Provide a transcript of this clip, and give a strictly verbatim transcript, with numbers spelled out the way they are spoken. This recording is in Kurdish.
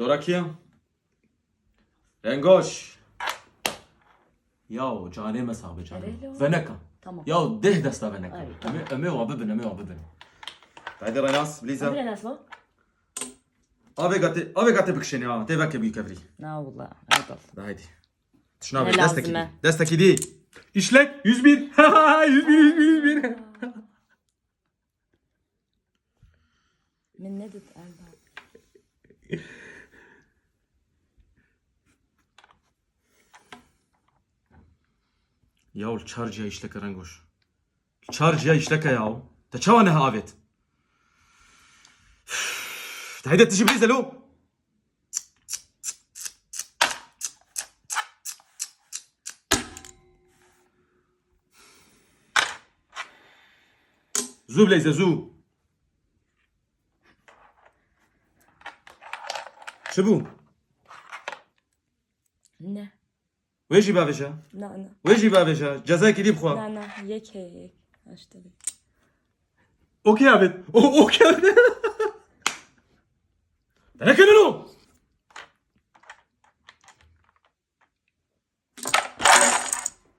Dora kî ye? Rengoş. Yaw, canê me sax be, canê. Erê lo. Veneka. Tamam. Yaw, deh desta veneka. Ay, tamam. Em ê, em ê wa bibin, em ê wa bibin. Haydi Renas, Bliza. Hadi Renas, bak. Avê gatê, avê gatê bikişêne ha. Tê veke büyük evri. Na valla, evet olsun. Da haydi. Tişna Ne be, lazım destekî dî. He? Destekî dî. İşlek yüz bir. Yüz bir, yüz bir, yüz bir. Min nedit Erda. Yaw, çar ciya işleke Rengoş. Çar ciya işleke yaw. Te çawa neha avêt? Te heyde tijî bilîze lo. Zû bileyze, zû. Çi bû? Ne? Wê jî bavêje. Na, na. Wê jî bavêje. Cezayekî dî bixwe. Na, na. Yek heye, yek. Aşte bir. Okey abi. O, okey abi. Dereke nino.